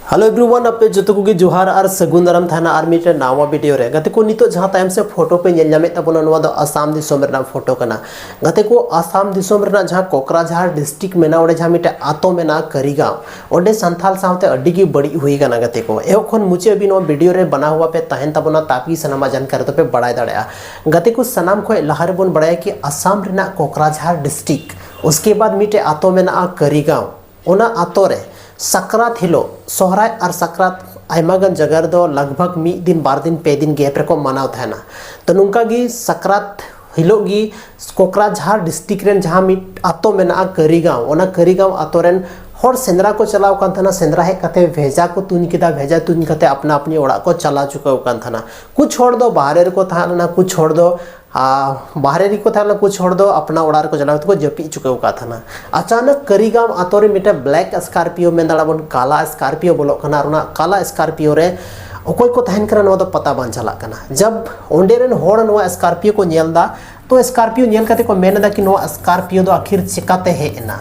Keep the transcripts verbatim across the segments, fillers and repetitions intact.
Hello everyone, ᱟᱯᱮ ᱡᱚᱛᱚ ᱠᱚᱜᱮ ᱡᱚᱦᱟᱨ ᱟᱨ ᱥᱟᱹᱜᱩᱱ ᱫᱟᱨᱟᱢ ᱛᱟᱦᱮᱱᱟ ᱟᱨ ᱢᱤᱫᱴᱮᱱ ᱱᱟᱣᱟ ᱵᱷᱤᱰᱤᱭᱳ ᱨᱮ᱾ ᱜᱟᱛᱮ ᱠᱚ, ᱱᱤᱛᱚᱜ ᱡᱟᱦᱟᱸ ᱛᱟᱭᱚᱢ ᱥᱮ ᱯᱷᱳᱴᱳ ᱯᱮ ᱧᱮᱞ ᱧᱟᱢᱮᱫ ᱛᱟᱵᱚᱱᱟ, ᱱᱚᱣᱟ ᱫᱚ ᱟᱥᱟᱢ ᱫᱤᱥᱚᱢ ᱨᱮᱱᱟᱜ ᱯᱷᱳᱴᱳ ᱠᱟᱱᱟ᱾ ᱜᱟᱛᱮ ᱠᱚ, ᱟᱥᱟᱢ ᱫᱤᱥᱚᱢ ᱨᱮᱱᱟᱜ ᱡᱟᱦᱟᱸ ᱠᱚᱠᱨᱟᱡᱷᱟᱨ ᱰᱤᱥᱴᱨᱤᱠᱴ ᱢᱮᱱᱟᱜᱼᱟ, ᱚᱸᱰᱮ ᱡᱟᱦᱟᱸ ᱢᱤᱫᱴᱮᱱ ᱟᱛᱳ ᱢᱮᱱᱟᱜᱼᱟ ᱠᱟᱹᱨᱤᱜᱟᱸᱣ, ᱚᱸᱰᱮ ᱥᱟᱱᱛᱟᱞ ᱥᱟᱶᱛᱮ ᱟᱹᱰᱤ ᱜᱮ ᱵᱟᱹᱲᱤᱡ ᱦᱩᱭ ᱟᱠᱟᱱᱟ᱾ ᱜᱟᱛᱮ ᱠᱚ, ᱮᱦᱚᱵ ᱠᱷᱚᱱ ᱢᱩᱪᱟᱹᱫ ᱦᱟᱹᱵᱤᱡ ᱱᱚᱣᱟ ᱵᱷᱤᱰᱤᱭᱳ ᱨᱮ ᱵᱮᱱᱟᱣ ᱦᱩᱣᱟ ᱯᱮ ᱛᱟᱦᱮᱱ ᱛᱟᱵᱚᱱᱟ, ᱛᱟᱠᱤ ᱥᱟᱱᱟᱢᱟᱜ ᱡᱟᱱᱠᱟᱨᱤ ᱫᱚᱯᱮ ᱵᱟᱲᱟᱭ ᱫᱟᱲᱮᱭᱟᱜᱼᱟ᱾ ᱜᱟᱛᱮ ᱠᱚ, ᱥᱟᱱᱟᱢ ᱠᱷᱚᱱ ᱞᱟᱦᱟ ᱨᱮᱵᱚᱱ ᱵᱟᱲᱟᱭᱟ ᱠᱤ ᱟᱥᱟᱢ ᱨᱮᱱᱟᱜ ᱠᱚᱠᱨᱟᱡᱷᱟᱨ ᱰᱤᱥᱴᱨᱤᱠᱴ, ᱩᱥᱠᱮ ᱵᱟᱫ ᱢᱤᱫᱴᱮᱡ ᱟᱛᱳ ᱢᱮᱱᱟᱜᱼᱟ ᱠᱟᱹᱨᱤᱜᱟᱸᱣ, ᱚᱱᱟ ᱟᱛᱳ ᱨᱮ ᱥᱟᱠᱨᱟᱛ ᱦᱤᱞᱳᱜ, ᱥᱚᱦᱨᱟᱭ ᱟᱨ ᱥᱟᱠᱨᱟᱛ ᱟᱭᱢᱟ ᱜᱟᱱ ᱡᱟᱭᱜᱟ ᱨᱮᱫᱚ ᱞᱟᱜᱽ ᱵᱷᱟᱜᱽ ᱢᱤᱫ ᱫᱤᱱ, ᱵᱟᱨ ᱫᱤᱱ, ᱯᱮ ᱫᱤᱱ ᱜᱮᱯ ᱨᱮᱠᱚ ᱢᱟᱱᱟᱣ ᱛᱟᱦᱮᱱᱟ᱾ ᱛᱚ, ᱱᱚᱝᱠᱟ ᱜᱮ ᱥᱟᱠᱨᱟᱛ ᱦᱤᱞᱳᱜ ᱜᱮ ᱠᱚᱠᱨᱟᱡᱷᱟᱨ ᱰᱤᱥᱴᱨᱤᱠᱴ ᱨᱮᱱ ᱡᱟᱦᱟᱸ ᱢᱤᱫ ᱟᱛᱳ ᱢᱮᱱᱟᱜᱼᱟ ᱠᱟᱹᱨᱤᱜᱟᱸᱣ, ᱚᱱᱟ ᱠᱟᱹᱨᱤᱜᱟᱸᱣ ᱟᱛᱳ ᱨᱮᱱ ᱦᱚᱲ ᱥᱮᱸᱫᱽᱨᱟ ᱠᱚ ᱪᱟᱞᱟᱣ ᱠᱟᱱ ᱛᱟᱦᱮᱱᱟ᱾ ᱥᱮᱸᱫᱽᱨᱟ ᱦᱮᱡ ᱠᱟᱛᱮ ᱵᱷᱮᱡᱟ ᱠᱚ ᱛᱩᱧ ᱠᱮᱫᱟ, ᱵᱷᱮᱡᱟ ᱛᱩᱧ ᱠᱟᱛᱮ ᱟᱯᱱᱟ ᱟᱯᱱᱤ ᱚᱲᱟᱜ ᱠᱚ ᱪᱟᱞᱟᱣ ᱪᱩᱠᱟᱹᱣ ᱠᱟᱱ ᱛᱟᱦᱮᱱᱟ᱾ ᱠᱩᱪ ᱦᱚᱲ ᱫᱚ ᱵᱟᱦᱨᱮ ᱨᱮᱠᱚ ᱛᱟᱦᱮᱸ ᱞᱮᱱᱟ, ᱠᱩᱪ ᱦᱚᱲ ᱫᱚ ᱟᱨ ᱵᱟᱦᱨᱮ ᱨᱮᱠᱚ ᱛᱟᱦᱮᱸ ᱞᱮᱱᱟ, ᱠᱩᱪ ᱦᱚᱲ ᱫᱚ ᱟᱯᱱᱟ ᱚᱲᱟᱜ ᱨᱮᱠᱚ ᱪᱟᱞᱟᱣ ᱠᱟᱛᱮ ᱠᱚ ᱡᱟᱹᱯᱤᱫ ᱪᱩᱠᱟᱹᱣ ᱟᱠᱟᱫ ᱛᱟᱦᱮᱱᱟ᱾ ᱟᱪᱟᱱᱚᱠ ᱠᱟᱹᱨᱤᱜᱟᱢ ᱟᱛᱳ ᱨᱮ ᱢᱤᱫᱴᱮᱱ ᱵᱞᱮᱠ ᱥᱠᱟᱨᱯᱤᱭᱳ, ᱢᱮᱱ ᱫᱟᱲᱮᱭᱟᱜᱼᱟ ᱵᱚᱱ ᱠᱟᱞᱟ ᱥᱠᱟᱨᱯᱤᱭᱳ ᱵᱚᱞᱚᱜ ᱠᱟᱱᱟ᱾ ᱟᱨ ᱚᱱᱟ ᱠᱟᱞᱟ ᱥᱠᱟᱨᱯᱤᱭᱳ ᱨᱮ ᱚᱠᱚᱭ ᱠᱚ ᱛᱟᱦᱮᱱ ᱠᱟᱱᱟ, ᱱᱚᱣᱟ ᱫᱚ ᱯᱟᱛᱟ ᱵᱟᱝ ᱪᱟᱞᱟᱜ ᱠᱟᱱᱟ᱾ ᱡᱟᱵ ᱚᱸᱰᱮ ᱨᱮᱱ ᱦᱚᱲ ᱱᱚᱣᱟ ᱥᱠᱟᱨᱯᱤᱭᱳ ᱠᱚ ᱧᱮᱞ ᱮᱫᱟ, ᱛᱚ ᱥᱠᱟᱨᱯᱤᱭᱳ ᱧᱮᱞ ᱠᱟᱛᱮ ᱠᱚ ᱢᱮᱱ ᱮᱫᱟ ᱠᱤ ᱱᱚᱣᱟ ᱥᱠᱟᱨᱯᱤᱭᱳ ᱫᱚ ᱟᱹᱠᱷᱤᱨ ᱪᱮᱠᱟᱛᱮ ᱦᱮᱡ ᱮᱱᱟ,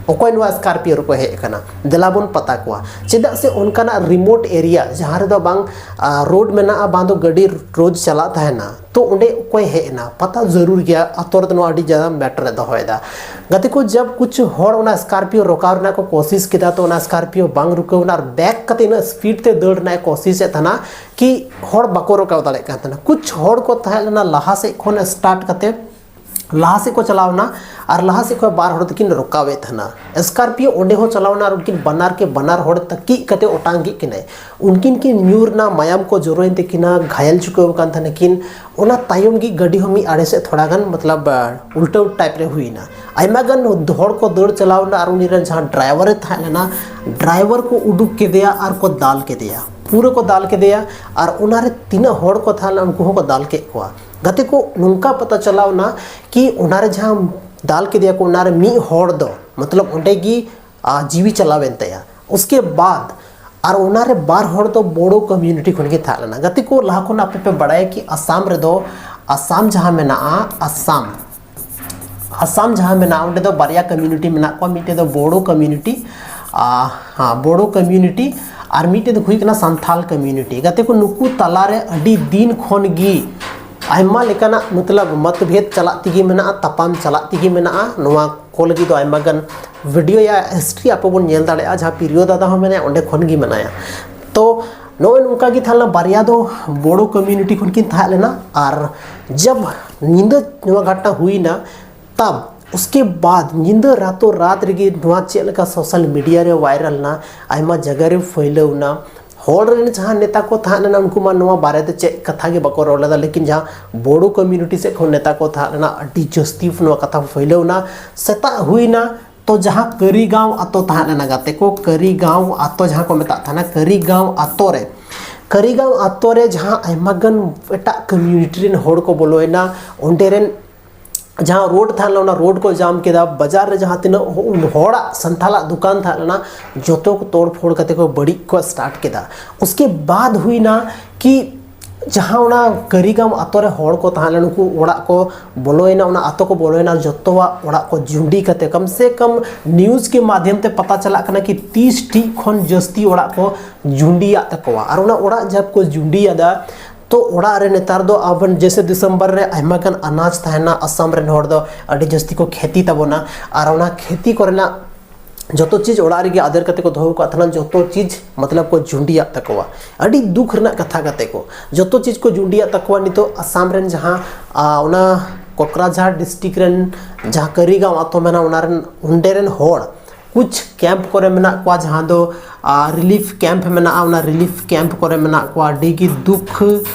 ᱚᱠᱚᱭ ᱱᱚᱣᱟ ᱥᱠᱟᱨᱯᱤᱭᱳ ᱨᱮᱠᱚ ᱦᱮᱡ ᱟᱠᱟᱱᱟ, ᱫᱮᱞᱟ ᱵᱚᱱ ᱯᱟᱛᱟ ᱠᱚᱣᱟ᱾ ᱪᱮᱫᱟᱜ ᱥᱮ ᱚᱱᱠᱟᱱᱟᱜ ᱨᱤᱢᱳᱴ ᱮᱨᱤᱭᱟ ᱡᱟᱦᱟᱸ ᱨᱮᱫᱚ ᱵᱟᱝ ᱨᱳᱰ ᱢᱮᱱᱟᱜᱼᱟ, ᱵᱟᱝ ᱫᱚ ᱜᱟᱹᱰᱤ ᱨᱳᱡᱽ ᱪᱟᱞᱟᱜ ᱛᱟᱦᱮᱱᱟ, ᱛᱚ ᱚᱸᱰᱮ ᱚᱠᱚᱭ ᱦᱮᱡ ᱮᱱᱟ, ᱯᱟᱛᱟ ᱡᱟᱹᱨᱩᱲ ᱜᱮᱭᱟ᱾ ᱟᱛᱳ ᱨᱮᱫᱚ ᱱᱚᱣᱟ ᱟᱹᱰᱤ ᱡᱟᱫᱟ ᱢᱮᱴᱟᱨ ᱮ ᱫᱚᱦᱚᱭᱮᱫᱟ᱾ ᱜᱟᱛᱮ ᱠᱚ, ᱡᱟᱵ ᱠᱩᱪ ᱦᱚᱲ ᱚᱱᱟ ᱥᱠᱟᱨᱯᱤᱭᱳ ᱨᱚᱠᱟᱣ ᱨᱮᱱᱟᱜ ᱠᱚ ᱠᱳᱥᱤᱥ ᱠᱮᱫᱟ, ᱛᱚ ᱚᱱᱟ ᱥᱠᱟᱨᱯᱤᱭᱳ ᱵᱟᱝ ᱨᱩᱠᱟᱹᱣ ᱮᱱᱟ ᱟᱨ ᱵᱮᱠ ᱠᱟᱛᱮ ᱤᱱᱟᱹᱜ ᱥᱯᱤᱰ ᱛᱮ ᱫᱟᱹᱲ ᱨᱮᱱᱟᱜ ᱮ ᱠᱳᱥᱤᱥ ᱮᱫ ᱛᱟᱦᱮᱱᱟ ᱠᱤ ᱦᱚᱲ ᱵᱟᱠᱚ ᱨᱚᱠᱟᱣ ᱫᱟᱲᱮᱭᱟᱜ ᱠᱟᱱ ᱛᱟᱦᱮᱱᱟ᱾ ᱠᱩᱪ ᱦᱚᱲ ᱠᱚ ᱛᱟᱦᱮᱸ ᱞᱮᱱᱟ ᱞᱟᱦᱟ ᱥᱮᱫ ᱠᱷᱚᱱ ᱥᱴᱟᱨᱴ ᱠᱟᱛᱮ ᱞᱟᱦᱟ ᱥᱮᱫ ᱠᱚ ᱪᱟᱞᱟᱣ ᱮᱱᱟ ᱟᱨ ᱞᱟᱦᱟ ᱥᱮᱫ ᱠᱷᱚᱱ ᱵᱟᱨ ᱦᱚᱲ ᱛᱮᱠᱤᱱ ᱨᱚᱠᱟᱣᱮᱫ ᱛᱟᱦᱮᱱᱟ᱾ ᱥᱠᱟᱨᱯᱤᱭᱳ ᱚᱸᱰᱮ ᱦᱚᱸ ᱪᱟᱞᱟᱣ ᱮᱱᱟ ᱟᱨ ᱩᱱᱠᱤᱱ ᱵᱟᱱᱟᱨ ᱠᱮ ᱵᱟᱱᱟᱨ ᱦᱚᱲ ᱛᱟᱹᱠᱤᱡ ᱠᱟᱛᱮ ᱚᱴᱟᱝ ᱠᱮᱫ ᱠᱤᱱᱟᱭ᱾ ᱩᱱᱠᱤᱱ ᱠᱤᱱ ᱧᱩᱨ ᱮᱱᱟ, ᱢᱟᱭᱟᱢ ᱠᱚ ᱡᱚᱨᱚᱭᱮᱱ ᱛᱟᱹᱠᱤᱱᱟ, ᱜᱷᱟᱭᱮᱞ ᱪᱩᱠᱟᱹᱣ ᱟᱠᱟᱱ ᱛᱟᱦᱮᱱᱟ ᱠᱤᱱ᱾ ᱚᱱᱟ ᱛᱟᱭᱚᱢ ᱜᱮ ᱜᱟᱹᱰᱤ ᱦᱚᱸ ᱢᱤᱫ ᱟᱲᱮ ᱥᱮᱫ ᱛᱷᱚᱲᱟ ᱜᱟᱱ, ᱢᱚᱛᱞᱚᱵ, ᱩᱞᱴᱟᱹᱣ ᱴᱟᱭᱤᱯ ᱨᱮ ᱦᱩᱭᱱᱟ᱾ ᱟᱭᱢᱟ ᱜᱟᱱ ᱦᱚᱲ ᱠᱚ ᱫᱟᱹᱲ ᱪᱟᱞᱟᱣ ᱮᱱᱟ ᱟᱨ ᱩᱱᱤ ᱨᱮᱱ ᱡᱟᱦᱟᱸ ᱰᱨᱟᱭᱵᱷᱟᱨ ᱮ ᱛᱟᱦᱮᱸ ᱞᱮᱱᱟ, ᱰᱨᱟᱭᱵᱷᱟᱨ ᱠᱚ ᱩᱰᱩᱠ ᱠᱮᱫᱮᱭᱟ ᱟᱨ ᱠᱚ ᱫᱟᱞ ᱠᱮᱫᱮᱭᱟ, ᱯᱩᱨᱟᱹ ᱠᱚ ᱫᱟᱞ ᱠᱮᱫᱮᱭᱟ᱾ ᱟᱨ ᱚᱱᱟᱨᱮ ᱛᱤᱱᱟᱹᱜ ᱦᱚᱲ ᱠᱚ ᱛᱟᱦᱮᱸ ᱞᱮᱱᱟ, ᱩᱱᱠᱩ ᱦᱚᱸᱠᱚ ᱫᱟᱞ ᱠᱮᱫ ᱠᱚᱣᱟ᱾ ᱜᱟᱛᱮ ᱠᱚ, ᱱᱚᱝᱠᱟ ᱯᱟᱛᱟ ᱪᱟᱞᱟᱣ ᱮᱱᱟ ᱠᱤ ᱚᱱᱟᱨᱮ ᱡᱟᱦᱟᱸ ᱫᱟᱞ ᱠᱮᱫᱮᱭᱟ ᱠᱚ, ᱚᱱᱟᱨᱮ ᱢᱤᱫ ᱦᱚᱲ ᱫᱚ, ᱢᱚᱛᱞᱚᱵ, ᱚᱸᱰᱮ ᱜᱮ ᱟ, ᱡᱤᱣᱤ ᱪᱟᱞᱟᱣᱮᱱ ᱛᱟᱭᱟ᱾ ᱩᱥᱠᱮ ᱵᱟᱫ ᱟᱨ ᱚᱱᱟᱨᱮ ᱵᱟᱨ ᱦᱚᱲ ᱫᱚ ᱵᱳᱰᱳ ᱠᱚᱢᱤᱭᱩᱱᱤᱴᱤ ᱠᱷᱚᱱ ᱜᱮ ᱛᱟᱦᱮᱸ ᱞᱮᱱᱟ᱾ ᱜᱟᱛᱮ ᱠᱚ, ᱞᱟᱦᱟ ᱠᱷᱚᱱ ᱟᱯᱮ ᱯᱮ ᱵᱟᱲᱟᱭᱟ ᱠᱤ ᱟᱥᱟᱢ ᱨᱮᱫᱚ, ᱟᱥᱟᱢ ᱡᱟᱦᱟᱸ ᱢᱮᱱᱟᱜᱼᱟ, ᱟᱥᱟᱢ, ᱟᱥᱟᱢ ᱡᱟᱦᱟᱸ ᱢᱮᱱᱟᱜᱼᱟ, ᱚᱸᱰᱮ ᱫᱚ ᱵᱟᱨᱭᱟ ᱠᱚᱢᱤᱭᱩᱱᱤᱴᱤ ᱢᱮᱱᱟᱜ ᱠᱚᱣᱟ, ᱢᱤᱫᱴᱮᱡ ᱫᱚ ᱵᱳᱰᱳ ᱠᱚᱢᱤᱭᱩᱱᱤᱴᱤ ᱟ, ᱦᱮᱸ, ᱵᱳᱰᱳ ᱠᱚᱢᱤᱭᱩᱱᱤᱴᱤ ᱟᱨ ᱢᱤᱫᱴᱮᱡ ᱫᱚ ᱦᱩᱭᱩᱜ ᱠᱟᱱᱟ ᱥᱟᱱᱛᱷᱟᱞ ᱠᱚᱢᱤᱭᱩᱱᱤᱴᱤ᱾ ᱜᱟᱛᱮ ᱠᱚ, ᱱᱩᱠᱩ ᱛᱟᱞᱟᱨᱮ ᱟᱹᱰᱤ ᱫᱤᱱ ᱠᱷᱚᱱ ᱜᱮ ᱟᱭᱢᱟ ᱞᱮᱠᱟᱱᱟᱜ ᱢᱚᱛᱞᱚᱵ ᱢᱚᱛᱵᱷᱮᱫ ᱪᱟᱞᱟᱜ ᱛᱮᱜᱮ ᱢᱮᱱᱟᱜᱼᱟ, ᱛᱟᱯᱟᱢ ᱪᱟᱞᱟᱜ ᱛᱮᱜᱮ ᱢᱮᱱᱟᱜᱼᱟ᱾ ᱱᱚᱣᱟ ᱠᱚ ᱞᱟᱹᱜᱤᱫ ᱫᱚ ᱟᱭᱢᱟ ᱜᱟᱱ ᱵᱷᱤᱰᱤᱭᱳ ᱭᱟ ᱦᱤᱥᱴᱨᱤ ᱟᱯᱮ ᱵᱚᱱ ᱧᱮᱞ ᱫᱟᱲᱮᱭᱟᱜᱼᱟ, ᱡᱟᱦᱟᱸ ᱯᱤᱨᱤᱭᱳ ᱫᱟᱫᱟ ᱦᱚᱸ ᱢᱮᱱᱟᱭᱟ, ᱚᱸᱰᱮ ᱠᱷᱚᱱ ᱜᱮ ᱢᱮᱱᱟᱭᱟ᱾ ᱛᱚ ᱱᱚᱜᱼᱚᱭ ᱱᱚᱝᱠᱟ ᱜᱮ ᱛᱟᱦᱮᱸ ᱞᱮᱱᱟ, ᱵᱟᱨᱭᱟ ᱫᱚ ᱵᱳᱰᱳ ᱠᱚᱢᱤᱭᱩᱱᱤᱴᱤ ᱠᱷᱚᱱ ᱠᱤᱱ ᱛᱟᱦᱮᱸ ᱞᱮᱱᱟ᱾ ᱟᱨ ᱡᱟᱵ ᱧᱤᱫᱟᱹ ᱱᱚᱣᱟ ᱜᱷᱚᱴᱱᱟ ᱦᱩᱭᱱᱟ, ᱛᱟᱵ ᱩᱥᱠᱮ ᱵᱟᱫ ᱧᱤᱫᱟᱹ ᱨᱟᱛᱳ ᱨᱟᱛ ᱨᱮᱜᱮ ᱱᱚᱣᱟ ᱪᱮᱫ ᱞᱮᱠᱟ ᱥᱳᱥᱟᱞ ᱢᱤᱰᱤᱭᱟ ᱨᱮ ᱵᱷᱟᱭᱨᱟᱞ ᱱᱟ, ᱟᱭᱢᱟ ᱡᱟᱭᱜᱟ ᱨᱮ ᱯᱷᱟᱹᱭᱞᱟᱹᱣ ᱱᱟ᱾ ᱦᱚᱲ ᱨᱮᱱ ᱡᱟᱦᱟᱸ ᱱᱮᱛᱟ ᱠᱚ ᱛᱟᱦᱮᱸ ᱞᱮᱱᱟ, ᱩᱱᱠᱩ ᱢᱟ ᱱᱚᱣᱟ ᱵᱟᱨᱮ ᱛᱮ ᱪᱮᱫ ᱠᱟᱛᱷᱟ ᱜᱮ ᱵᱟᱠᱚ ᱨᱚᱲ ᱞᱮᱫᱟ, ᱞᱮᱠᱤᱱ ᱡᱟᱦᱟᱸ ᱵᱳᱰᱳ ᱠᱚᱢᱤᱭᱩᱱᱤᱴᱤ ᱥᱮᱫ ᱠᱷᱚᱱ ᱱᱮᱛᱟ ᱠᱚ ᱛᱟᱦᱮᱸ ᱞᱮᱱᱟ, ᱟᱹᱰᱤ ᱡᱟᱹᱥᱛᱤ ᱱᱚᱣᱟ ᱠᱟᱛᱷᱟ ᱯᱷᱟᱹᱭᱞᱟᱹᱣ ᱱᱟ᱾ ᱥᱮᱛᱟᱜ ᱦᱩᱭᱱᱟ, ᱛᱚ ᱡᱟᱦᱟᱸ ᱠᱟᱹᱨᱤᱜᱟᱸᱣ ᱟᱛᱳ ᱛᱟᱦᱮᱸ ᱞᱮᱱᱟ, ᱜᱟᱛᱮ ᱠᱚ, ᱠᱟᱹᱨᱤᱜᱟᱸᱣ ᱟᱛᱳ ᱡᱟᱦᱟᱸ ᱠᱚ ᱢᱮᱛᱟᱜ ᱛᱟᱦᱮᱱᱟ, ᱠᱟᱹᱨᱤᱜᱟᱸᱣ ᱟᱛᱳ ᱨᱮ, ᱠᱟᱹᱨᱤᱜᱟᱸᱣ ᱟᱛᱳ ᱨᱮ ᱡᱟᱦᱟᱸ ᱟᱭᱢᱟ ᱜᱟᱱ ᱮᱴᱟᱜ ᱠᱚᱢᱤᱭᱩᱱᱤᱴᱤ ᱨᱮᱱ ᱦᱚᱲ ᱠᱚ ᱵᱚᱞᱚᱭᱮᱱᱟ, ᱚᱸᱰᱮ ᱨᱮᱱ ᱡᱟᱦᱟᱸ ᱨᱳᱰ ᱛᱟᱦᱮᱸ ᱞᱮᱱᱟ, ᱚᱱᱟ ᱨᱳᱰ ᱠᱚ ᱡᱟᱢ ᱠᱮᱫᱟ᱾ ᱵᱟᱡᱟᱨ ᱨᱮ ᱡᱟᱦᱟᱸ ᱛᱤᱱᱟᱹᱜ ᱦᱚ-, ᱦᱚᱲᱟᱜ ᱥᱟᱱᱛᱷᱟᱞᱟᱜ ᱫᱚᱠᱟᱱ ᱛᱟᱦᱮᱸ ᱞᱮᱱᱟ, ᱡᱚᱛᱚ ᱠᱚ ᱛᱳᱲ ᱯᱷᱳᱲ ᱠᱟᱛᱮ ᱠᱚ ᱵᱟᱹᱲᱤᱡ ᱠᱚ ᱥᱴᱟᱨᱴ ᱠᱮᱫᱟ᱾ ᱩᱥᱠᱮ ᱵᱟᱫ ᱦᱩᱭᱱᱟ ᱠᱤ ᱡᱟᱦᱟᱸ ᱚᱱᱟ ᱠᱟᱹᱨᱤᱜᱟᱢ ᱟᱛᱳ ᱨᱮ ᱦᱚᱲ ᱠᱚ ᱛᱟᱦᱮᱸ ᱞᱮᱱᱟ, ᱩᱱᱠᱩ ᱚᱲᱟᱜ ᱠᱚ ᱵᱚᱞᱚᱭᱮᱱᱟ, ᱚᱱᱟ ᱟᱛᱳ ᱠᱚ ᱵᱚᱞᱚᱭᱮᱱᱟ, ᱡᱚᱛᱚᱣᱟᱜ ᱚᱲᱟᱜ ᱠᱚ ᱡᱩᱸᱰᱤ ᱠᱟᱛᱮ, ᱠᱚᱢ ᱥᱮ ᱠᱚᱢ ᱱᱤᱭᱩᱡᱽ ᱠᱮ ᱢᱟᱫᱷᱭᱚᱢ ᱛᱮ ᱯᱟᱛᱟ ᱪᱟᱞᱟᱜ ᱠᱟᱱᱟ ᱠᱤ ᱛᱤᱥ ᱴᱤ ᱠᱷᱚᱱ ᱡᱟᱹᱥᱛᱤ ᱚᱲᱟᱜ ᱠᱚ ᱡᱩᱸᱰᱤᱭᱟᱜ ᱛᱟᱠᱚᱣᱟ᱾ ᱟᱨ ᱚᱱᱟ ᱚᱲᱟᱜ ᱡᱟᱵ ᱠᱚ ᱡᱩᱸᱰᱤᱭᱟᱫᱟ, ᱛᱚ ᱚᱲᱟᱜ ᱨᱮ ᱱᱮᱛᱟᱨ ᱫᱚ ᱟᱵᱚ ᱡᱮᱥᱮ ᱫᱤᱥᱚᱢᱵᱚᱨ ᱨᱮ ᱟᱭᱢᱟ ᱜᱟᱱ ᱟᱱᱟᱡᱽ ᱛᱟᱦᱮᱱᱟ, ᱟᱥᱟᱢ ᱨᱮᱱ ᱦᱚᱲ ᱫᱚ ᱟᱹᱰᱤ ᱡᱟᱹᱥᱛᱤ ᱠᱚ ᱠᱷᱮᱛᱤ ᱛᱟᱵᱚᱱᱟ, ᱟᱨ ᱚᱱᱟ ᱠᱷᱮᱛᱤ ᱠᱚᱨᱮᱱᱟᱜ ᱡᱚᱛᱚ ᱪᱤᱡᱽ ᱚᱲᱟᱜ ᱨᱮᱜᱮ ᱟᱫᱮᱨ ᱠᱟᱛᱮ ᱠᱚ ᱫᱚᱦᱚ ᱟᱠᱟᱫ ᱛᱟᱦᱮᱱᱟ, ᱡᱚᱛᱚ ᱪᱤᱡᱽ ᱢᱚᱛᱞᱚᱵ ᱠᱚ ᱡᱩᱸᱰᱤᱭᱟᱜ ᱛᱟᱠᱚᱣᱟ᱾ ᱟᱹᱰᱤ ᱫᱩᱠ ᱨᱮᱱᱟᱜ ᱠᱟᱛᱷᱟ ᱜᱟᱛᱮ ᱠᱚ, ᱡᱚᱛᱚ ᱪᱤᱡᱽ ᱠᱚ ᱡᱩᱸᱰᱤᱭᱟᱜ ᱛᱟᱠᱚᱣᱟ᱾ ᱱᱤᱛᱚᱜ ᱟᱥᱟᱢ ᱨᱮᱱ ᱡᱟᱦᱟᱸ, ᱟ, ᱚᱱᱟ ᱠᱚᱠᱨᱟᱡᱷᱟᱲ ᱰᱤᱥᱴᱨᱤᱠᱴ ᱨᱮᱱ ᱡᱟᱦᱟᱸ ᱠᱟᱹᱨᱤᱜᱟᱸᱣ ᱟᱛᱳ ᱢᱮᱱᱟᱜᱼᱟ, ᱚᱱᱟ ᱨᱮᱱ, ᱚᱸᱰᱮ ᱨᱮᱱ ᱦᱚᱲ ᱠᱩᱪ ᱠᱮᱢᱯ ᱠᱚᱨᱮ ᱢᱮᱱᱟᱜ ᱠᱚᱣᱟ, ᱡᱟᱦᱟᱸ ᱫᱚ, ᱟ, ᱨᱤᱞᱤᱯᱷ ᱠᱮᱢᱯ ᱢᱮᱱᱟᱜᱼᱟ, ᱚᱱᱟ ᱨᱤᱞᱤᱯᱷ ᱠᱮᱢᱯ ᱠᱚᱨᱮ ᱢᱮᱱᱟᱜ ᱠᱚᱣᱟ᱾ ᱟᱹᱰᱤ ᱜᱮ ᱫᱩᱠ,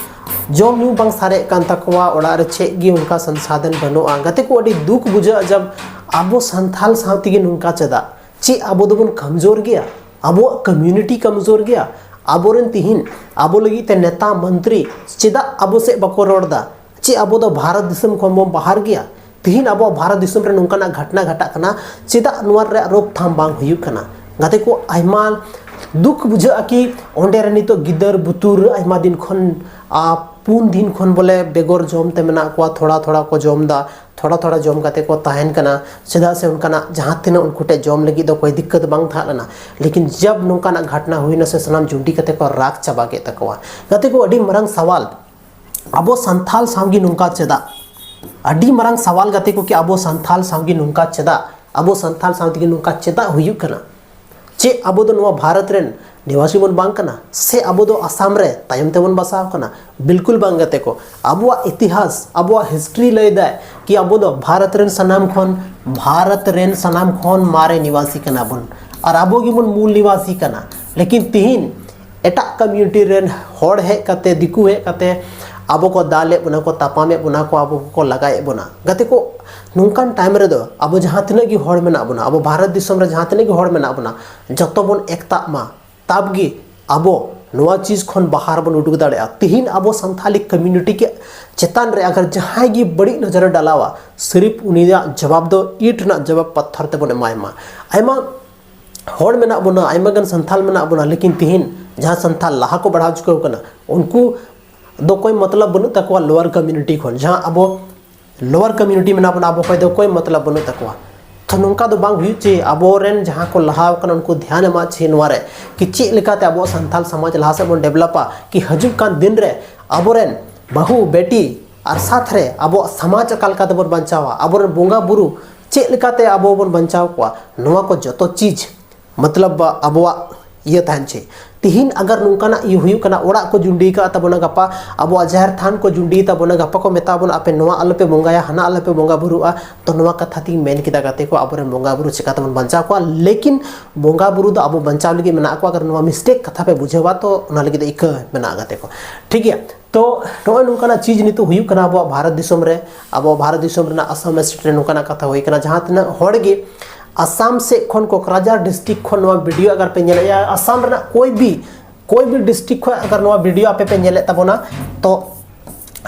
ᱡᱚᱢ ᱧᱩ ᱵᱟᱝ ᱥᱟᱨᱮᱡ ᱠᱟᱱ ᱛᱟᱠᱚᱣᱟ, ᱚᱲᱟᱜ ᱨᱮ ᱪᱮᱫ ᱜᱮ ᱚᱱᱠᱟ ᱥᱚᱝᱥᱟᱫᱷᱚᱱ ᱵᱟᱹᱱᱩᱜᱼᱟ᱾ ᱜᱟᱛᱮ ᱠᱚ, ᱟᱹᱰᱤ ᱫᱩᱠ ᱵᱩᱡᱷᱟᱹᱜᱼᱟ, ᱡᱟᱵ ᱟᱵᱚ ᱥᱟᱱᱛᱷᱟᱞ ᱥᱟᱶ ᱛᱮᱜᱮ ᱱᱚᱝᱠᱟ ᱪᱮᱫᱟᱜ? ᱪᱮᱫ ᱟᱵᱚ ᱫᱚᱵᱚᱱ ᱠᱚᱢᱡᱳᱨ ᱜᱮᱭᱟ? ᱟᱵᱚᱣᱟᱜ ᱠᱚᱢᱤᱭᱩᱱᱤᱴᱤ ᱠᱚᱢᱡᱳᱨ ᱜᱮᱭᱟ? ᱟᱵᱚᱨᱮᱱ ᱛᱤᱦᱤᱧ ᱟᱵᱚ ᱞᱟᱹᱜᱤᱫ ᱛᱮ ᱱᱮᱛᱟ ᱢᱚᱱᱛᱨᱤ ᱪᱮᱫᱟᱜ ᱟᱵᱚ ᱥᱮᱫ ᱵᱟᱠᱚ ᱨᱚᱲ ᱮᱫᱟ? ᱪᱮᱫ ᱟᱵᱚ ᱫᱚ ᱵᱷᱟᱨᱚᱛ ᱫᱤᱥᱚᱢ ᱠᱷᱚᱱ ᱵᱚᱱ ᱵᱟᱦᱟᱨ ᱜᱮᱭᱟ? ᱛᱤᱦᱤᱧ ᱟᱵᱚᱣᱟᱜ ᱵᱷᱟᱨᱚᱛ ᱫᱤᱥᱚᱢ ᱨᱮ ᱱᱚᱝᱠᱟᱱᱟᱜ ᱜᱷᱚᱴᱱᱟ ᱜᱷᱟᱴᱟᱜ ᱠᱟᱱᱟ, ᱪᱮᱫᱟᱜ ᱱᱚᱣᱟ ᱨᱮᱭᱟᱜ ᱨᱳᱠᱛᱷᱟᱢ ᱵᱟᱝ ᱦᱩᱭᱩᱜ ᱠᱟᱱᱟ? ᱜᱟᱛᱮ ᱠᱚ, ᱟᱭᱢᱟ ᱫᱩᱠ ᱵᱩᱡᱷᱟᱹᱜᱼᱟ ᱠᱤ ᱚᱸᱰᱮ ᱨᱮ ᱱᱤᱛᱚᱜ ᱜᱤᱫᱟᱹᱨ ᱵᱩᱛᱩᱨ ᱟᱭᱢᱟ ᱫᱤᱱ ᱠᱷᱚᱱ, ᱟ, ᱯᱩᱱ ᱫᱤᱱ ᱠᱷᱚᱱ ᱵᱚᱞᱮ ᱵᱮᱜᱚᱨ ᱡᱚᱢ ᱛᱮ ᱢᱮᱱᱟᱜ ᱠᱚᱣᱟ, ᱛᱷᱚᱲᱟ ᱛᱷᱚᱲᱟ ᱠᱚ ᱡᱚᱢ ᱮᱫᱟ, ᱛᱷᱚᱲᱟ ᱛᱷᱚᱲᱟ ᱡᱚᱢ ᱠᱟᱛᱮ ᱠᱚ ᱛᱟᱦᱮᱱ ᱠᱟᱱᱟ, ᱪᱮᱫᱟᱜ ᱥᱮ ᱚᱱᱠᱟᱱᱟᱜ ᱡᱟᱦᱟᱸ ᱛᱤᱱᱟᱹᱜ ᱩᱱᱠᱩ ᱴᱷᱮᱱ ᱡᱚᱢ ᱞᱟᱹᱜᱤᱫ ᱫᱚ ᱠᱳᱭ ᱫᱤᱠᱠᱟᱛ ᱵᱟᱝ ᱛᱟᱦᱮᱸ ᱞᱮᱱᱟ᱾ ᱞᱮᱠᱤᱱ ᱡᱟᱵ ᱱᱚᱝᱠᱟᱱᱟᱜ ᱜᱷᱚᱴᱱᱟ ᱦᱩᱭᱱᱟ ᱥᱮ ᱥᱟᱱᱟᱢ ᱡᱩᱰᱤ ᱠᱟᱛᱮ ᱠᱚ ᱨᱟᱜ ᱪᱟᱵᱟ ᱠᱮᱫ ᱛᱟᱠᱚᱣᱟ᱾ ᱜᱟᱛᱮ ᱠᱚ, ᱟᱹᱰᱤ ᱢᱟᱨᱟᱝ ᱥᱟᱣᱟᱞ, ᱟᱵᱚ ᱥᱟᱱᱛᱟᱞ ᱥᱟᱶᱜᱮ ᱱᱚᱝᱠᱟ ᱪᱮᱫᱟᱜ? ᱟᱹᱰᱤ ᱢᱟᱨᱟᱝ ᱥᱟᱣᱟᱞ ᱜᱟᱛᱮ ᱠᱚ, ᱠᱤ ᱟᱵᱚ ᱥᱟᱱᱛᱟᱞ ᱥᱟᱶᱜᱮ ᱱᱚᱝᱠᱟ ᱪᱮᱫᱟᱜ? ᱟᱵᱚ ᱥᱟᱱᱛᱟᱞ ᱥᱟᱶ ᱛᱮᱜᱮ ᱱᱚᱝᱠᱟ ᱪᱮᱫᱟᱜ ᱦᱩᱭᱩᱜ ᱠᱟᱱᱟ? ᱪᱮᱫ ᱟᱵᱚ ᱫᱚ ᱱᱚᱣᱟ ᱵᱷᱟᱨᱚᱛ ᱨᱮᱱ ᱱᱤᱣᱟᱥᱤ ᱵᱚᱱ ᱵᱟᱝ ᱠᱟᱱᱟ? ᱥᱮ ᱟᱵᱚ ᱫᱚ ᱟᱥᱟᱢ ᱨᱮ ᱛᱟᱭᱚᱢ ᱛᱮᱵᱚᱱ ᱵᱟᱥᱟᱣ ᱠᱟᱱᱟ? ᱵᱤᱞᱠᱩᱞ ᱵᱟᱝ ᱜᱟᱛᱮ ᱠᱚ᱾ ᱟᱵᱚᱣᱟᱜ ᱤᱛᱤᱦᱟᱥ, ᱟᱵᱚᱣᱟᱜ ᱦᱤᱥᱴᱨᱤ ᱞᱟᱹᱭ ᱫᱟᱭ ᱠᱤ ᱟᱵᱚ ᱫᱚ ᱵᱷᱟᱨᱚᱛ ᱨᱮᱱ ᱥᱟᱱᱟᱢ ᱠᱷᱚᱱ, ᱵᱷᱟᱨᱚᱛ ᱨᱮᱱ ᱥᱟᱱᱟᱢ ᱠᱷᱚᱱ ᱢᱟᱨᱮ ᱱᱤᱣᱟᱥᱤ ᱠᱟᱱᱟ ᱵᱚᱱ᱾ ᱟᱨ ᱟᱵᱚ ᱜᱮᱵᱚᱱ ᱢᱩᱞ ᱱᱤᱣᱟᱥᱤ ᱠᱟᱱᱟ᱾ ᱞᱮᱠᱤᱱ ᱛᱤᱦᱤᱧ ᱮᱴᱟᱜ ᱠᱚᱢᱤᱭᱩᱱᱤᱴᱤ ᱨᱮᱱ ᱦᱚᱲ ᱦᱮᱡ ᱠᱟᱛᱮ, ᱫᱤᱠᱩ ᱦᱮᱡ ᱠᱟᱛᱮ ᱟᱵᱚ ᱠᱚ ᱫᱟᱞᱮᱫ ᱵᱚᱱᱟ ᱠᱚ, ᱛᱟᱯᱟᱢᱮᱫ ᱵᱚᱱᱟ ᱠᱚ, ᱟᱵᱚ ᱠᱚᱠᱚ ᱞᱟᱜᱟᱭᱮᱫ ᱵᱚᱱᱟ᱾ ᱜᱟᱛᱮ ᱠᱚ, ᱱᱚᱝᱠᱟᱱ ᱴᱟᱭᱤᱢ ᱨᱮᱫᱚ ᱟᱵᱚ ᱡᱟᱦᱟᱸ ᱛᱤᱱᱟᱹᱜ ᱜᱮ ᱦᱚᱲ ᱢᱮᱱᱟᱜ ᱵᱚᱱᱟ, ᱟᱵᱚ ᱵᱷᱟᱨᱚᱛ ᱫᱤᱥᱚᱢ ᱨᱮ ᱡᱟᱦᱟᱸ ᱛᱤᱱᱟᱹᱜ ᱜᱮ ᱦᱚᱲ ᱢᱮᱱᱟᱜ ᱵᱚᱱᱟ, ᱡᱚᱛᱚ ᱵᱚᱱ ᱮᱠᱛᱟᱜ ᱢᱟ, ᱛᱟᱵ ᱜᱮ ᱟᱵᱚ ᱱᱚᱣᱟ ᱪᱤᱡᱽ ᱠᱷᱚᱱ ᱵᱟᱦᱟᱨ ᱵᱚᱱ ᱩᱰᱩᱠ ᱫᱟᱲᱮᱭᱟᱜᱼᱟ᱾ ᱛᱤᱦᱤᱧ ᱟᱵᱚ ᱥᱟᱱᱛᱷᱟᱞᱤ ᱠᱚᱢᱤᱭᱩᱱᱤᱴᱤ ᱠᱮ ᱪᱮᱛᱟᱱ ᱨᱮ ᱟᱜᱟᱨ ᱡᱟᱦᱟᱸᱭ ᱜᱮ ᱵᱟᱹᱲᱤᱡ ᱱᱚᱡᱚᱨᱮ ᱰᱟᱞᱟᱣᱟ, ᱥᱤᱨᱤᱯ ᱩᱱᱤᱭᱟᱜ ᱡᱚᱵᱟᱵ ᱫᱚ ᱤᱴ ᱨᱮᱱᱟᱜ ᱡᱚᱵᱟᱵ ᱯᱟᱛᱷᱚᱨ ᱛᱮᱵᱚᱱ ᱮᱢᱟᱭ ᱢᱟ᱾ ᱟᱭᱢᱟ ᱦᱚᱲ ᱢᱮᱱᱟᱜ ᱵᱚᱱᱟ, ᱟᱭᱢᱟ ᱜᱟᱱ ᱥᱟᱱᱛᱷᱟᱞ ᱢᱮᱱᱟᱜ ᱵᱚᱱᱟ, ᱞᱮᱠᱤᱱ ᱛᱤᱦᱤᱧ ᱡᱟᱦᱟᱸ ᱥᱟᱱᱛᱷᱟᱞ ᱞᱟᱦᱟ ᱠᱚ ᱵᱟᱲᱦᱟᱣ ᱪᱩᱠᱟᱹᱣ ᱠᱟᱱᱟ, ᱩᱱᱠᱩ ᱫᱚ ᱠᱳᱭ ᱢᱚᱛᱞᱚᱵ ᱵᱟᱹᱱᱩᱜ ᱛᱟᱠᱚᱣᱟ ᱞᱳᱣᱟᱨ ᱠᱚᱢᱤᱭᱩᱱᱤᱴᱤ ᱠᱷᱚᱱ᱾ ᱡᱟᱦᱟᱸ ᱟᱵᱚ ᱞᱳᱣᱟᱨ ᱠᱚᱢᱤᱭᱩᱱᱤᱴᱤ ᱢᱮᱱᱟᱜ ᱵᱚᱱᱟ, ᱟᱵᱚ ᱠᱷᱚᱱ ᱫᱚ ᱠᱳᱭ ᱢᱚᱛᱞᱚᱵ ᱵᱟᱹᱱᱩᱜ ᱛᱟᱠᱚᱣᱟ᱾ ᱛᱚ ᱱᱚᱝᱠᱟ ᱫᱚ ᱵᱟᱝ ᱦᱩᱭᱩᱜ ᱪᱟᱹᱦᱤᱭᱮ᱾ ᱟᱵᱚᱨᱮᱱ ᱡᱟᱦᱟᱸ ᱠᱚ ᱞᱟᱦᱟᱣ ᱠᱟᱱᱟ, ᱩᱱᱠᱩ ᱫᱷᱮᱭᱟᱱ ᱮᱢᱟ ᱪᱟᱹᱦᱤᱭᱮ ᱱᱚᱣᱟ ᱨᱮ, ᱠᱤ ᱪᱮᱫ ᱞᱮᱠᱟᱛᱮ ᱟᱵᱚᱣᱟᱜ ᱥᱟᱱᱛᱷᱟᱞ ᱥᱚᱢᱟᱡᱽ ᱞᱟᱦᱟ ᱥᱮᱫ ᱵᱚᱱ ᱰᱮᱵᱷᱞᱚᱯᱟ, ᱠᱤ ᱦᱤᱡᱩᱜ ᱠᱟᱱ ᱫᱤᱱ ᱨᱮ ᱟᱵᱚᱨᱮᱱ ᱵᱟᱹᱦᱩ, ᱵᱮᱴᱤ ᱟᱨ ᱥᱟᱛᱷ ᱨᱮ ᱟᱵᱚᱣᱟᱜ ᱥᱚᱢᱟᱡᱽ ᱚᱠᱟ ᱞᱮᱠᱟᱛᱮ ᱵᱚᱱ ᱵᱟᱧᱪᱟᱣᱟ, ᱟᱵᱚᱨᱮᱱ ᱵᱚᱸᱜᱟ ᱵᱩᱨᱩ ᱪᱮᱫ ᱞᱮᱠᱟᱛᱮ ᱟᱵᱚ ᱵᱚᱱ ᱵᱟᱧᱪᱟᱣ ᱠᱚᱣᱟ, ᱱᱚᱣᱟ ᱠᱚ ᱡᱚᱛᱚ ᱪᱤᱡᱽ ᱢᱚᱛᱞᱚᱵ ᱟᱵᱚᱣᱟᱜ ᱤᱭᱟᱹ ᱛᱟᱦᱮᱱ ᱪᱟᱹᱦᱤᱭᱮ᱾ ᱛᱤᱦᱤᱧ ᱟᱜᱟᱨ ᱱᱚᱝᱠᱟᱱᱟᱜ ᱤᱭᱟᱹ ᱦᱩᱭᱩᱜ ᱠᱟᱱᱟ, ᱚᱲᱟᱜ ᱠᱚ ᱡᱩᱸᱰᱤ ᱠᱟᱜ ᱛᱟᱵᱚᱱᱟ, ᱜᱟᱯᱟ ᱟᱵᱚᱣᱟᱜ ᱡᱟᱦᱮᱨ ᱛᱷᱟᱱ ᱠᱚ ᱡᱩᱸᱰᱤ ᱛᱟᱵᱚᱱᱟ, ᱜᱟᱯᱟ ᱠᱚ ᱢᱮᱛᱟ ᱵᱚᱱᱟ, "ᱟᱯᱮ ᱱᱚᱣᱟ ᱟᱞᱚᱯᱮ ᱵᱚᱸᱜᱟᱭᱟ, ᱦᱟᱱᱟ ᱟᱞᱚᱯᱮ ᱵᱚᱸᱜᱟ ᱵᱩᱨᱩᱜᱼᱟ", ᱛᱚ ᱱᱚᱣᱟ ᱠᱟᱛᱷᱟ ᱛᱤᱧ ᱢᱮᱱ ᱠᱮᱫᱟ ᱜᱟᱛᱮ ᱠᱚ, ᱟᱵᱚᱨᱮᱱ ᱵᱚᱸᱜᱟ ᱵᱩᱨᱩ ᱪᱤᱠᱟᱹ ᱛᱮᱵᱚᱱ ᱵᱟᱧᱪᱟᱣ ᱠᱚᱣᱟ? ᱞᱮᱠᱤᱱ ᱵᱚᱸᱜᱟ ᱵᱩᱨᱩ ᱫᱚ ᱟᱵᱚ ᱵᱟᱧᱪᱟᱣ ᱞᱟᱹᱜᱤᱫ ᱢᱮᱱᱟᱜ ᱠᱚᱣᱟ᱾ ᱟᱜᱟᱨ ᱱᱚᱣᱟ ᱢᱤᱥᱴᱮᱠ ᱠᱟᱛᱷᱟ ᱯᱮ ᱵᱩᱡᱷᱟᱹᱣᱟ, ᱛᱚ ᱚᱱᱟ ᱞᱟᱹᱜᱤᱫ ᱫᱚ ᱤᱠᱟᱹ ᱢᱮᱱᱟᱜᱼᱟ ᱜᱟᱛᱮ ᱠᱚ, ᱴᱷᱤᱠ ᱜᱮᱭᱟ? ᱛᱚ ᱱᱚᱜᱼᱚᱭ ᱱᱚᱝᱠᱟᱱᱟᱜ ᱪᱤᱡᱽ ᱱᱤᱛᱚᱜ ᱦᱩᱭᱩᱜ ᱠᱟᱱᱟ ᱟᱵᱚᱣᱟᱜ ᱵᱷᱟᱨᱚᱛ ᱫᱤᱥᱚᱢ ᱨᱮ᱾ ᱟᱵᱚ ᱵᱷᱟᱨᱚᱛ ᱫᱤᱥᱚᱢ ᱨᱮᱱᱟᱜ ᱟᱥᱟᱢ ᱥᱴᱮᱴ ᱨᱮ ᱱᱚᱝᱠᱟᱱᱟᱜ ᱠᱟᱛᱷᱟ ᱦᱩᱭ ᱠᱟᱱᱟ, ᱡᱟᱦᱟᱸ ᱛᱤᱱᱟᱹᱜ ᱦᱚᱲ ᱜᱮ ᱟᱥᱟᱢ ᱥᱮᱫ ᱠᱷᱚᱱ, ᱠᱚᱠᱨᱟᱡᱷᱟᱨ ᱰᱤᱥᱴᱨᱤᱠᱴ ᱠᱷᱚᱱ ᱱᱚᱣᱟ ᱵᱷᱤᱰᱤᱭᱳ ᱟᱜᱟᱨ ᱯᱮ ᱧᱮᱞᱮᱫᱼᱟ, ᱟᱥᱟᱢ ᱨᱮᱱᱟᱜ ᱠᱳᱭ ᱵᱤ, ᱠᱳᱭ ᱵᱤ ᱰᱤᱥᱴᱨᱤᱠᱴ ᱠᱷᱚᱱ ᱟᱜᱟᱨ ᱱᱚᱣᱟ ᱵᱷᱤᱰᱤᱭᱳ ᱟᱯᱮ ᱯᱮ ᱧᱮᱞᱮᱫ ᱛᱟᱵᱚᱱᱟ, ᱛᱚ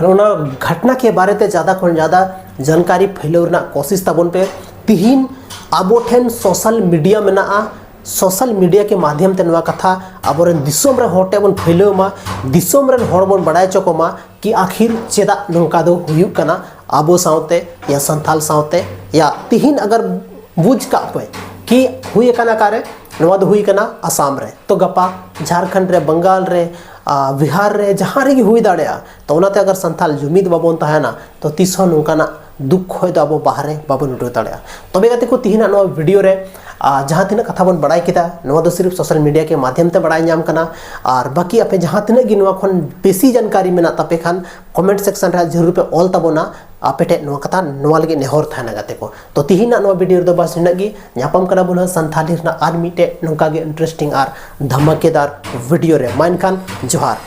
ᱚᱱᱟ ᱜᱷᱚᱴᱱᱟ ᱠᱮ ᱵᱟᱨᱮ ᱛᱮ ᱡᱟᱫᱟ ᱠᱷᱚᱱ ᱡᱟᱫᱟ ᱡᱟᱱᱠᱟᱨᱤ ᱯᱷᱟᱹᱭᱞᱟᱹᱣ ᱨᱮᱱᱟᱜ ᱠᱳᱥᱤᱥ ᱛᱟᱵᱚᱱ ᱯᱮ᱾ ᱛᱤᱦᱤᱧ ᱟᱵᱚ ᱴᱷᱮᱱ ᱥᱳᱥᱟᱞ ᱢᱤᱰᱤᱭᱟ ᱢᱮᱱᱟᱜᱼᱟ, ᱥᱳᱥᱟᱞ ᱢᱤᱰᱤᱭᱟ ᱠᱮ ᱢᱟᱫᱷᱭᱚᱢ ᱛᱮ ᱱᱚᱣᱟ ᱠᱟᱛᱷᱟ ᱟᱵᱚᱨᱮᱱ ᱫᱤᱥᱚᱢ ᱨᱮ ᱦᱚᱲ ᱴᱷᱮᱱ ᱵᱚᱱ ᱯᱷᱟᱹᱭᱞᱟᱹᱣ ᱢᱟ, ᱫᱤᱥᱚᱢ ᱨᱮᱱ ᱦᱚᱲ ᱵᱚᱱ ᱵᱟᱲᱟᱭ ᱦᱚᱪᱚ ᱠᱚᱢᱟ ᱠᱤ ᱟᱠᱷᱤᱨ ᱪᱮᱫᱟᱜ ᱱᱚᱝᱠᱟ ᱫᱚ ᱦᱩᱭᱩᱜ ᱠᱟᱱᱟ᱾ ᱟᱵᱚ ᱥᱟᱶᱛᱮ ᱭᱟ ᱥᱟᱱᱛᱟᱞ ᱥᱟᱶᱛᱮ ᱭᱟ ᱛᱤᱦᱤᱧ ᱟᱜᱟᱨ ᱵᱩᱡᱽ ᱠᱟᱜ ᱯᱮ ᱠᱤ ᱦᱩᱭ ᱟᱠᱟᱱᱟ ᱚᱠᱟᱨᱮ, ᱱᱚᱣᱟ ᱫᱚ ᱦᱩᱭ ᱟᱠᱟᱱᱟ ᱟᱥᱟᱢ ᱨᱮ, ᱛᱚ ᱜᱟᱯᱟ ᱡᱷᱟᱲᱠᱷᱚᱸᱰ ᱨᱮ, ᱵᱟᱝᱜᱟᱞ ᱨᱮ, ᱟ, ᱵᱤᱦᱟᱨ ᱨᱮ, ᱡᱟᱦᱟᱸ ᱨᱮᱜᱮ ᱦᱩᱭ ᱫᱟᱲᱮᱭᱟᱜᱼᱟ᱾ ᱛᱚ ᱚᱱᱟᱛᱮ ᱟᱜᱟᱨ ᱥᱟᱱᱛᱟᱞ ᱡᱩᱢᱤᱫ ᱵᱟᱵᱚᱱ ᱛᱟᱦᱮᱱᱟ, ᱛᱚ ᱛᱤᱥ ᱦᱚᱸ ᱱᱚᱝᱠᱟᱱᱟᱜ ᱫᱩᱠ ᱠᱷᱚᱱ ᱫᱚ ᱟᱵᱚ ᱵᱟᱦᱨᱮ ᱵᱟᱵᱚᱱ ᱩᱰᱩᱠ ᱫᱟᱲᱮᱭᱟᱜᱼᱟ᱾ ᱛᱚᱵᱮ ᱜᱟᱛᱮ ᱠᱚ, ᱛᱤᱦᱤᱧᱟᱜ ᱱᱚᱣᱟ ᱵᱷᱤᱰᱤᱭᱳ ᱨᱮ, ᱟ, ᱡᱟᱦᱟᱸ ᱛᱤᱱᱟᱹᱜ ᱠᱟᱛᱷᱟ ᱵᱚᱱ ᱵᱟᱲᱟᱭ ᱠᱮᱫᱟ, ᱱᱚᱣᱟ ᱫᱚ ᱥᱤᱨᱤᱯ ᱥᱳᱥᱟᱞ ᱢᱤᱰᱤᱭᱟ ᱠᱮ ᱢᱟᱫᱷᱭᱚᱢ ᱛᱮ ᱵᱟᱲᱟᱭ ᱧᱟᱢ ᱠᱟᱱᱟ᱾ ᱟᱨ ᱵᱟᱹᱠᱤ ᱟᱯᱮ ᱡᱟᱦᱟᱸ ᱛᱤᱱᱟᱹᱜ ᱜᱮ ᱱᱚᱣᱟ ᱠᱷᱚᱱ ᱵᱮᱥᱤ ᱡᱟᱱᱠᱟᱨᱤ ᱢᱮᱱᱟᱜ ᱛᱟᱯᱮ ᱠᱷᱟᱱ, ᱠᱚᱢᱮᱱᱴ ᱥᱮᱠᱥᱚᱱ ᱨᱮ ᱡᱟᱹᱨᱩᱲ ᱯᱮ ᱚᱞ ᱛᱟᱵᱚᱱᱟ᱾ ᱟᱯᱮ ᱴᱷᱮᱱ ᱱᱚᱣᱟ ᱠᱟᱛᱷᱟ, ᱱᱚᱣᱟ ᱞᱟᱹᱜᱤᱫ ᱱᱮᱦᱚᱨ ᱛᱟᱦᱮᱱᱟ ᱜᱟᱛᱮ ᱠᱚ᱾ ᱛᱚ ᱛᱤᱦᱤᱧᱟᱜ ᱱᱚᱣᱟ ᱵᱷᱤᱰᱤᱭᱳ ᱨᱮᱫᱚ ᱵᱟᱥ ᱱᱤᱱᱟᱹᱜ ᱜᱮ᱾ ᱧᱟᱯᱟᱢ ᱠᱟᱱᱟ ᱵᱚᱱ ᱦᱟᱸᱜ ᱥᱟᱱᱛᱷᱟᱞᱤ ᱨᱮᱱᱟᱜ ᱟᱨ ᱢᱤᱫᱴᱮᱡ ᱱᱚᱝᱠᱟ ᱜᱮ ᱤᱱᱴᱟᱨᱮᱥᱴᱤᱝ ᱟᱨ ᱫᱷᱟᱢᱟᱠᱮᱫᱟᱨ ᱵᱷᱤᱰᱤᱭᱳ ᱨᱮ᱾ ᱢᱟ ᱮᱱᱠᱷᱟᱱ ᱡᱚᱦᱟᱨ᱾